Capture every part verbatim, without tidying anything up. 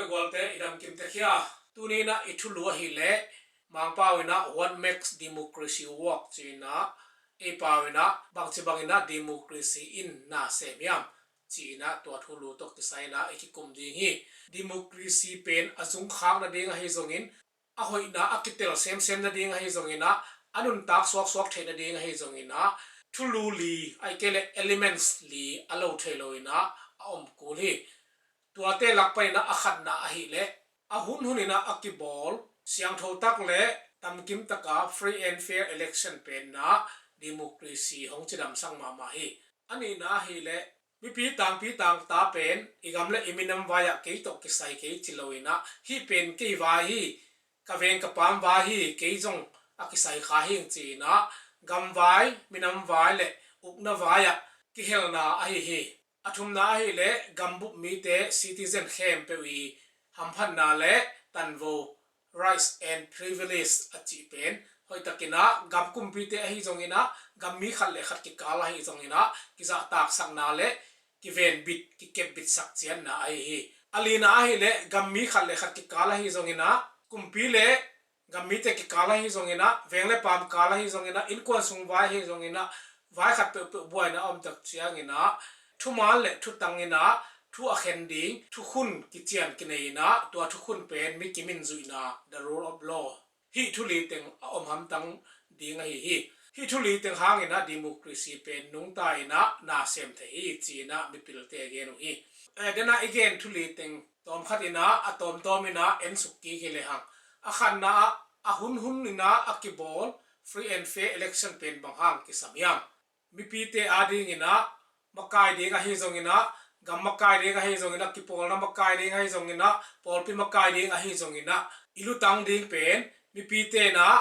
Gualte i damkim te khia. Tuni in ah i thulu ahih leh Mangpau in ah what makes democracy work ci-in ah, ei pau in ah bangci bangin ah democracy in na sem hiam ci-in ah tua thulu tawh kisai in ah i kikum ding hi. Democracy pen a zungkhak nading ahi zongin, a hoihna a kitel semsem nading ahi zongin ah, a nuntak suaksuak theih nading ahi zongin ah, thulu li, ahih kei leh elements li a lo thei lo in ah a om kul hi. Tuate lak panin ah a khatna ahih leh a hunhun in ah a kibawl siangtho tak le damkim taka free and fair election pen in ah democracy hong cidamsak mahmah hi. A nihna ahih leh mipi tangpi tangta pen i gam le i minam vai ah kei tawh kisai kei ci lo in ah, hih pen kei vai hi, ka veng ka paam vai hi, kei zong a kisai kha hing ci-in ah gam vai, minam vai le ukna vai ah kihelna ahi hi. A thumna ahih leh gambup mite, citizen khempeuh i hamphatna le tanvo, rights and privilege a cih pen hoihtakin ah gam kumpite ahi zongin ah, gam mi khat le khat kikal ahi zongin ah kizahtaksakna le kivenbit, kikepbitsak ciatna ahi hi. A lina ahih leh gam mi khat le khat kikal ahi zongin ah, kumpi le gam mite kikal ahi zongin ah, veng le paam kal ahi zongin ah, innkuan sung vai ahi zongin ah, vai khat peuhpeuh buaina a om tak ciangin ah, thuman le thutang in ah thu a khen ding thukhun kician kinei in ah, tua thukhun pen mi kim in zuihna, the rule of law, hih thu li teng a om hamtang ding ahi hi. Hih thu li teng hangin ah democracy pen nungta in ah na sem thei hi ci-in ah mipilte a gen uh hi. Eh, den ah i gen thu li teng tawmkhat in ah a tawmtawm in ah ensuk kik hi lehang, a khatna ah a hunhun in ah a kibawl free and fair election pen bang hang kisam hiam? Mipite adingin ah makai ding ahi zongin ah, gam makai ding ahi zongin ah, kipawlna makai ding ahi zongin ah, pawlpi makai ding ahi zongin ah, i lutang ding pen mipite in ah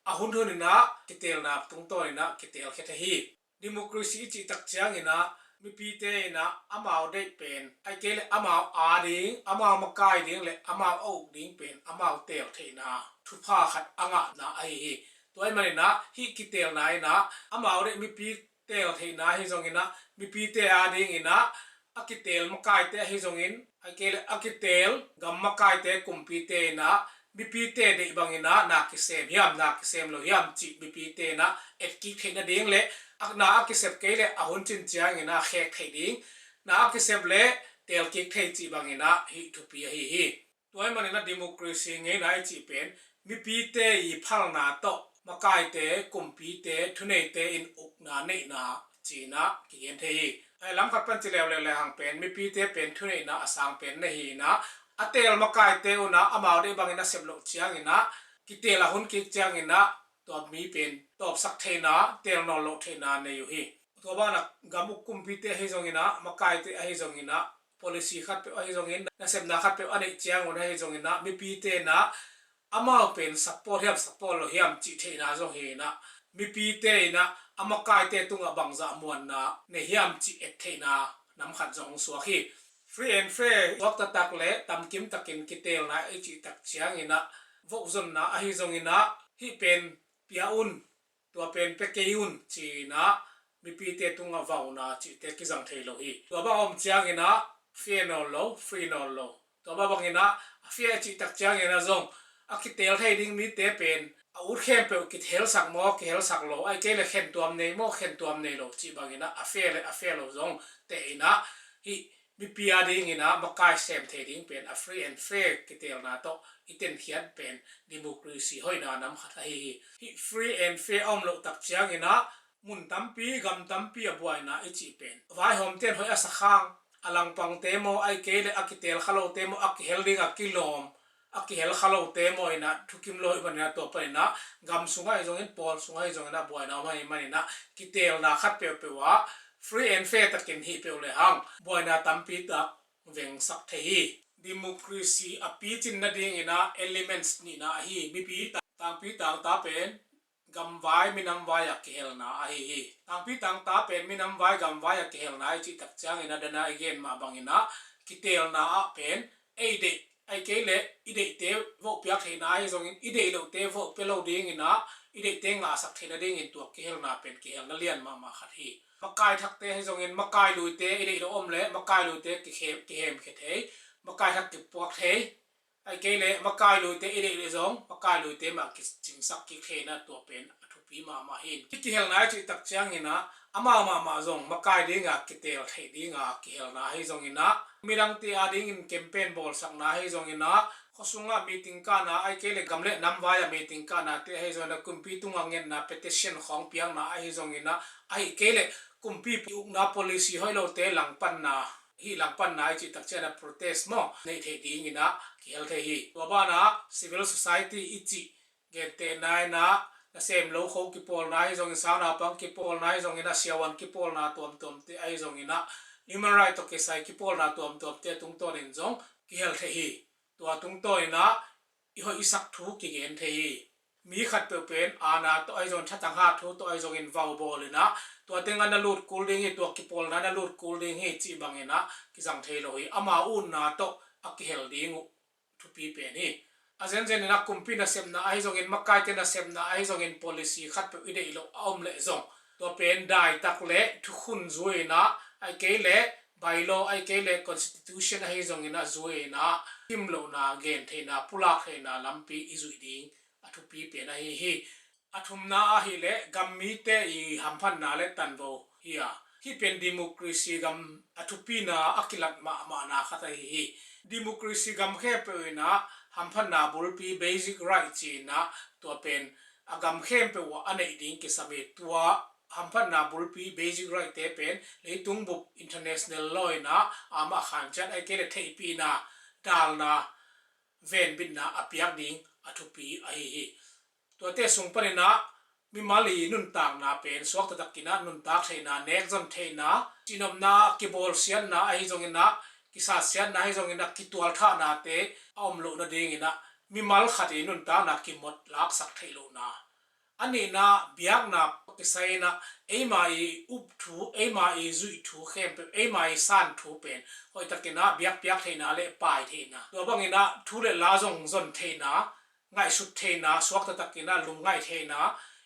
a hunhun in ah kiteelna tungtawn in ah kiteelkhia thei hi. Democracy i cih tak ciangin ah mipite in ah amau deih pen, ahih kei leh amau ading, amau makai ding le amau a uk ding pen amau teel theihna thupha khat a ngahna ahi hi. Tua ahih manin ah hih kiteelna in ah amau deih mipi teel theihna ahi zongin ah, mipite adingin ah a kiteel makaite ahi zongin, ahih kei leh a kiteel gam makaite, kumpite in ah mipite deih bangin ah na kisem hiam, na kisem lo hiam cih mipite in ah etkik theih nading le, a na a kisep kei leh a hun cin ciangin ah khek theih ding, na a kisep leh teelkik thei cih bangin ah hih thupi ahi hi. Tua ahih manin ah democracy ngeina i cih pen mipite i phalna tawh makaite, kumpite, thuneite in ukna neihna ci-in ah kigen thei hi. Ahih lam khat pan ci leuleu lehang pen mipite pen thuneihna a sang pen nei hi in ah, a teel makaite un ah amau deih bangin a sep loh ciangin ah, kiteel a hun kik ciangin ah tua mi pen tawpsak theihna, teel nawn loh theihna nei uh hi. Tua banah gam uk kumpite ahi zongin ah, makaite ahi zongin ah, policy khatpeuh ahi zongin, nasepna khatpeuh a neih ciangun ahi zongin ah, mipite in ah amau pen support hiam, support lo hiam cih theihna zong hi in ah, mipite in ah a makaite tungah bangzah muanna nei hiam cih et theihna nam khat zong hong suak hi. Free and fair, suak taktak le tamkim takin kiteelna i cih tak ciangin ah, vote zonna ahi zongin ah, hih pen pia un, tua pen pia kei un ci-in ah mipite tungah vauna cihte kizang thei lo hi. Tua bang a om ciangin ah fair nawn lo, free nawn lo. Tua bang bangin ah a fair cih tak ciangin ah zong a kiteel thei ding mite pen a ut khempeuh kihelsak maw, kihelsak lo, ahih kei leh khentuam nei maw, khentuam nei lo cih bangin ah a fair le a fair lo zong teh in ah, hih mipi adingin ah makai sem thei ding pen a free and fair kiteelna tawh i tenkhiat pen democracy hoihna nam khat ahi hi. Hih free and fair a om loh tak ciangin ah mun tampi, gam tampi a buaina i cih pen vaihawmte in hoih a sak hang, a langpangte maw, ahih kei leh a kiteel kha lote maw, a kihel ding a kilawm, a kihel kha lote maw in ah thukim lo ahih manin ah, tua panin ah gam sungah ahi zongin, pawl sungah ahi zongin ah buaina om ahih manin ah, kiteelna khat peuhpeuh ah free and fair takin hih peuh lehang buaina tampi tak vengsak thei hi. Democracy a picin nadingin ah elements nihna ahi, mipi ta-, tangpi tangta pen gamvai minamvai a kihelna ahi hi. Tangpi tangta pen minamvai gamvai a kihelna i cih tak ciangin ah, dana i gen mah bangin ah, kiteelna ah pen ei deih, ahih kei leh i deihte vote piak theihna ahi zongin, i deih lohte vote pia lo dingin ah, i deihte ngahsak theih nadingin tua kihelna pen kihelna lian mahmah khat hi. Makai thakte ahi zongin, makai luite, i deih lo om leh makai luite kihem, kihemkhia thei. makai thak kipuak thei, ahih kei leh makai luite i deih leh zong makai luite mah kicingsak kik theihna tua pen a thupi mahmah hi. Hih kihelna i cih tak ciangin ah amau mahmah zong makai dinga kiteel theih dinga kihelna ahi zongin ah, midangte adingin campaign bawlsakna ahi zongin ah, khuasungah meeting kahna ahih kei leh gam le nam vai-ah meeting kahnate ahi zongin ah, kumpi tungah ngetna petition khawng piakna ahi zongin ah, ahih kei leh kumpi ukna policy hoih lote langpanna, hih langpanna i cih tak ciangin ah protest maw, neih theih dingin ah kihel thei hi. Tua banah civil society i cih gentehna in ah nasem lokho kipawlna ahi zongin, sangnaupang kipawlna ahi zongin ah, siavuan kipawlna tuamtuamte ahi zongin ah, human right tawh kisai kipawlna tuamtuamte tungtawnin zong kihel thei hi. Tua tungtawnin ah i hoihsak thu kigen thei hi. Mi khat peuh pen aana tawh ahi zongin, thatang hat thu tawh ahi zongin vau bawlin ah, tua tengah na lut kul ding hi, tua kipawlna na lut kul ding hi cih bangin ah kizang thei lo hi. Ama utna tawh a kihel ding uh thupi pen hi. A zenzenin ah kumpi nasepna ahi zongin, makaite nasepna ahi zongin, policy khat peuh i deih loh a om leh zong, tua pen daitak le thukhun zui-in ah, ahih kei leh bylaw, ahih kei leh constitution ahi zongin ah zui-in ah, kimlohna, gentheihna, pulak theihna lampi i zuih ding a thupi pen ahi hi. A thumna ahih leh gam mite i hamphatna le tanvo hi a, hih pen democracy gam a thupina a kilat mahmahna khat ahi hi. Democracy gam khempeuh in ah hamphatna bulpi, basic right ci-in ah, tua pen a gam khempeuh ah a neih ding kisam hi. Tua hamphatna bulpi, basic right te pen leitung bup, international law in ah amah khanciat, ahih kei leh theihpihna, dalna, venbitna a piak ding a thupi ahi hi. Tuate sung panin ah mimal i nuntakna pen suakta takin ah nuntak theihna, nekzon theihna, cihnopna, kibawlsiatna ahi zongin ah, kisasiatna ahi zongin ah, kitualthahnate a om loh nadingin ah mimal khat i nuntakna kimawk laksak theih lohna. A nihna, biakna kisai in ah eima i up thu, eima i zuih thu khempeuh, eima i san thu pen hoihtakin ah biakpiak theihna le pai theihna, tua bangin ah thu le la zong zon theihna, ngaihsut theihna, suakta takin ah lungngaih theihna,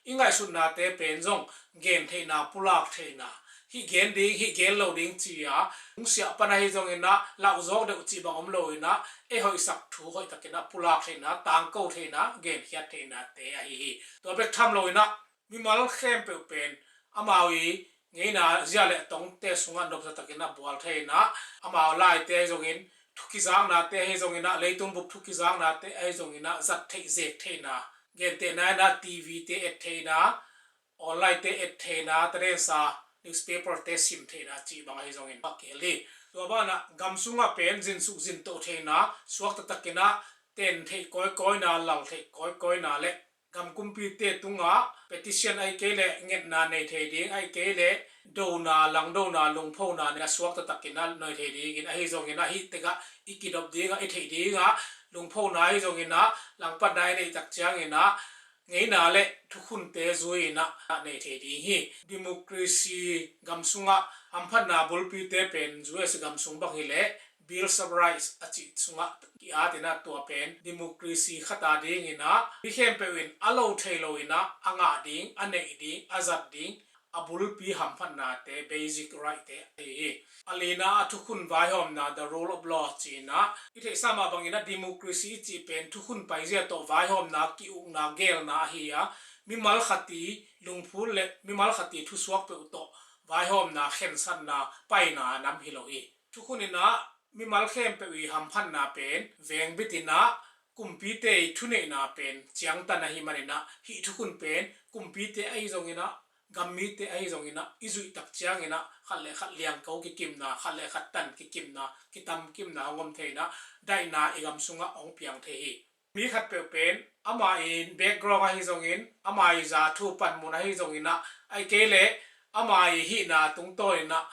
i ngaihsutnate pen zong gen theihna, pulak theihna, hih gen ding, hih gen lo ding ci-a lungsiah pan ahi zongin ah lauhzawk deuh cih bang om loin ah, ei hoihsak thu hoihtakin ah pulak theihna, tangko theihna, genkhiat theihnate ahi hi. Tua bek tham loin ah mimal khempeuh pen amau i ngeina, zia le tongte sungah nopsa takin ah bual thei in ah, amau laite ahi zongin, thu kizaknate ahi zongin ah, leitung bup thu kizaknate ahi zongin ah zat theih, zek theihna, gentehna in ah T V te et theihna, online te et theihna, tadensa, newspaper te sim theihna cih bang ahi zongin a kihel hi. Tua banah gam sungah pen zinsuk zintoh theihna, suakta takin ah ten theih kawikawina, lal theih kawikawina le gam kumpite tungah petition ahih kei leh ngetna nei thei ding, ahih kei leh dona, langdona, lungphona na suakta takin ah nei thei dingin, ahi zongin ah hih tekah i kidop dingah, i theih dingah lungphona ahi zongin ah, langpanna i neih tak ciangin ah ngeina le thukhunte zui-in ah nei thei ding hi. Democracy gam sungah hamphatna bulpite pen U S gam sung bang hi leh Bills of Rights a cih sungah ki-at in ah, tua pen democracy khat a dingin ah mi khempeuh in a lo thei loin ah a ngah ding, a neih ding, a zat ding a bulpi hamphatnate, basic right te ahi hi. A lina ah thukhun vaihawmna, the rule of law ci-in ah, i theihsa mah bangin ah democracy i cih pen thukhun paizia tawh vaihawmna, ki-ukna, geelna ahi a, mimal khat i lungphun le mimal khat i thusuak peuh tawh vaihawmna, khensatna, paina nam hi lo hi. Thukhun in ah mimal khempeuh i hamphatna pen vengbit in ah, kumpite i thuneihna pen ciangtan ahih manin ah, hih thukhun pen kumpite ahi zongin ah, gam mite ahi zongin ah i zuih tak ciangin ah khat le khat liangko kikimna, khat le khat tan kikimna, kitam kimna hong om thei in ah, daihna i gam sungah hong piang thei hi. Mi khat peuh pen ama i background ahi zongin, ama i za thu panmun ahi zongin ah, ahih kei leh ama i hihna tungtawnin ah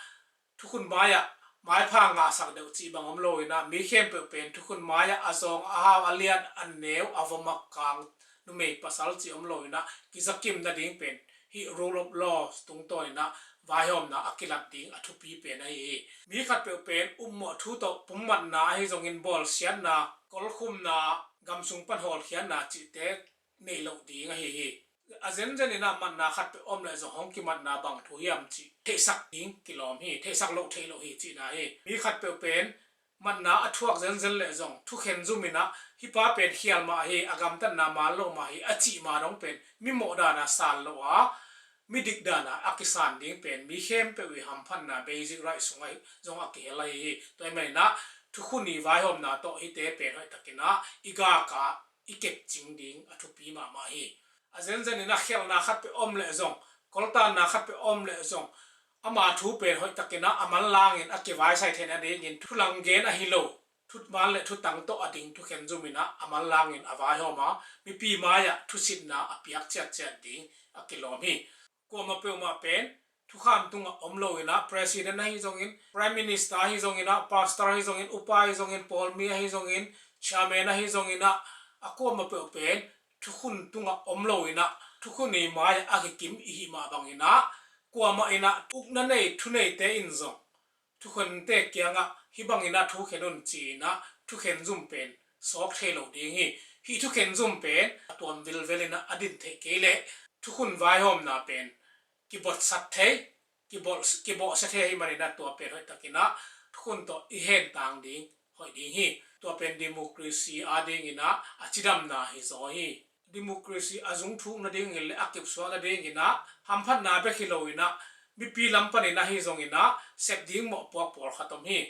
thukhun mai-ah maipha ngahsak deuh cih bang om loin ah, mi khempeuh pen thukhun mai-ah a zawng, a hau, a lian, a neu, a vom, a kang, numei pasal cih om loin ah kizakim nading pen hih rule of law tungtawnin ah vaihawmna a kilat ding a thupi pen ahi hi. Mi khat peuh pen upmawh thu tawh pummatna ahi zongin, bawlsiatna, kolkhumna, gam sung pan hawlkhiatna cihte neih loh ding ahi hi. A zenzen in ah matna khat peuh om leh zong hong kimatna bang thu hiam cih theihsak ding kilawm hi, theihsak loh theih loh hi cihna hi. Mi khat peuh pen matna a thuak zenzen leh zong thukhen zum in ah hih pa pen khial mah hi, a gamtatna man lo mah hi a cih ma dong pen mimawh dan a san lo a, midik dan a a kisan ding pen mi khempeuh i hamphatna basic right sungah zong a kihel ahi hi. Tua ahih manin ah thukhun i vaihawmna tawh hihte pen hoihtakin ah i gak a i kepcing ding a thupi mahmah hi. A zenzen in ah khialhna khat peuh om leh zong, koltanna khat peuh om leh zong, ama thu pen hoihtakin ah a manlangin a kivaisai theihna dingin thulang gen ahi lo, thuman le thutang tawh a ding thukhen zum in ah a manlangin a vaihawm a, mipi mai-ah thusitna a piak ciatciat ding a kilawm hi. Kuamah peuhmah pen thukham tungah om lo in ah, president ahi zongin, prime minister ahi zongin ah, pastor ahi zongin, upa ahi zongin, pawlmi ahi zongin, chairman ahi zongin ah, a kuamah peuh pen thukhun tungah om lo in ah, thukhun i mai-ah a kikim i hih mah bangin ah, kuamah in ah ukna nei thuneite in zong thukhente kiangah hih bangin ah thukhen un ci-in ah thukhen zum pen sawk thei lo ding hi. Hih thukhen zum pen a tuam vilvel in ah a din theih kei leh thukhun vaihawmna pen kibotsat thei, kibawh, kibawhsia thei ahih manin ah tua pen hoihtakin ah thukhun tawh i hentang ding hoih ding hi. Tua pen democracy a dingin ah a cidamna hi zaw hi. Democracy a zungthuk nadingin le a kipsuak nadingin ah hamphatna bek hi lo in ah mipi lam panin ahi zongin ah sep ding mawhpuak pawlkhat om hi.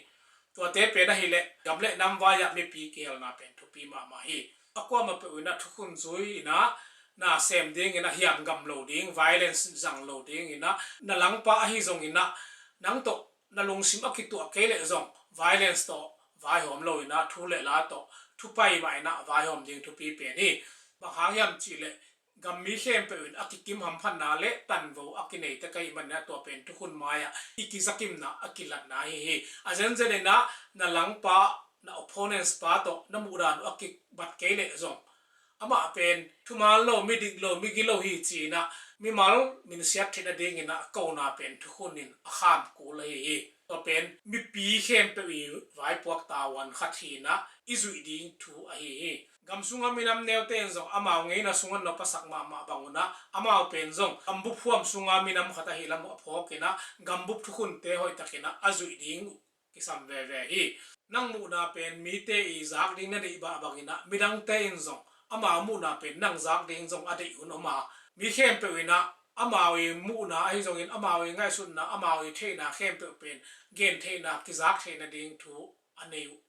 Tuate pen ahih leh gam le nam vai-ah mipi kihelna pen thupi mahmah hi. A kuamah peuh in ah thukhun zui in ah na sem dingin ah hiam gam lo ding, violence zang lo dingin ah na langpa ahi zongin ah nang tawh na lungsim a kituah kei leh zong violence tawh vaihawm lo in ah thu le la tawh thupai mah in ah vaihawm ding thupi pen hi. Bang hang hiam cih leh gam mi khempeuh in a kikim hamphatna le tanvo a kinei tek ahih manin ah tua pen thukhun mai-ah i kizakimna a kilatna ahi hi. A zenzen in ah na langpa, na opponents pa tawh na muhdan uh a kibat kei leh zong amah pen thuman lo, midik lo, migilo hi ci-in ah mimal minsiat theih nadingin ah kona pen thukhun in a kham kul ahi hi. Tua pen mipi khempeuh i vaipuak tavuan khat hi in ah i zuih ding thu ahi hi. Gam sunga minam neute in zong amau ngeina sungah nop a sak mahmah bang un ah amau pen zong gambup huam sunga minam khat ahih lam uh a phawk in ah gambup thukhunte hoihtakin ah a zuih ding uh kisam veve hi. Nang muhna pen mite i zak ding na deih bah bangin ah midangte in zong amau muhna pen nang zak ding zong a deih hun om a, mi khempeuh in ah amau i muhna ahi zongin amau i ngaihsutna, amau i theihna khempeuh pen gentheihna, kizak theihna ding thu a nei uh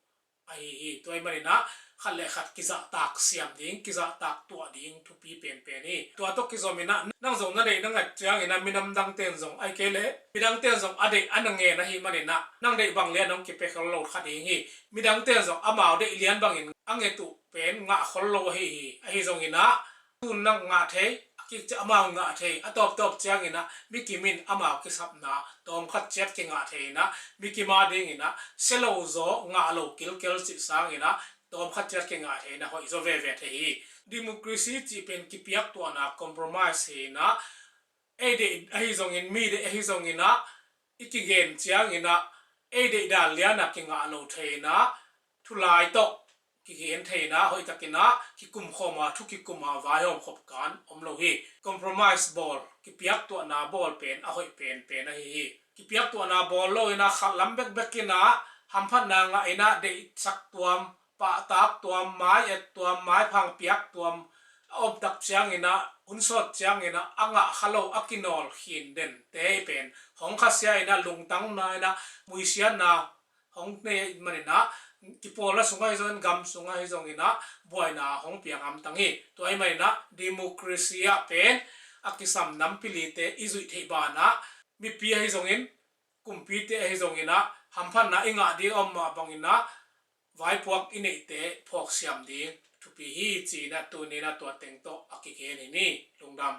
ahi hi. Tua ahih manin ah khat le khat kizahtak siam ding, kizahtak tuah ding thupi penpen hi. Tua tawh kizom in ah nang zong na deih na ngat ciangin ah minam dangte in zong, ahih kei leh midangte in zong a deih a na ngen ahih manin ah nang deih bang lian hong kipia khol lo kha ding hi. Midangte in zong amau deih lian bangin a nget uh pen ngah khol lo ahi hi. Ahi zongin ah tun nang ngah thei, a kik ciang amau ngah thei, a tawptawp ciangin ah mikim in amau kisapna tawmkhat ciat kingah thei in ah mikim a dingin ah sia lo zaw, ngah lo kilkel cih sangin ah tawmkhat ciat kingah thei in ah hoih zaw veve thei hi. Democracy cih pen kipiaktuahna, compromise hi in ah ei deih ahi zongin, mi deih ahi zongin ah i kigen ciangin ah ei deih dan lian ah kingah lo thei in ah thulai tawh kigen thei in ah hoihtakin ah kikum khawm a, thu kikum a vaihawm khop kan om lo hi. Compromise bawl, kipiaktuahna bawl pen a hoih penpen ahi hi. Kipiaktuahna bawl lo in ah khat lam bekbek in ah hamphatna ngah in ah deihsak tuam, pahtak tuam, mai et tuam, maiphang piak tuam, a om tak ciangin ah, hun sawt ciangin ah a ngah kha lo, a kinawl khin dente pen hong khasia in ah, lungtangna in ah, muisiatna hong nei manin ah, kipawlna sungah hi zongin, gam sungah hi zongin ah buaina hong piang hamtang hi. Tua ahih manin ah democracy ah pen a kisam nampi lite i zuih theih banah mipi ahi zongin, kumpite ahi zongin ah hamphatna i ngah ding a om mah bangin ah vaipuak i neihte phawksiam ding thupi hi, ci-in ah tuni in ah tua teng tawh a kigen hi ni. Lungdam.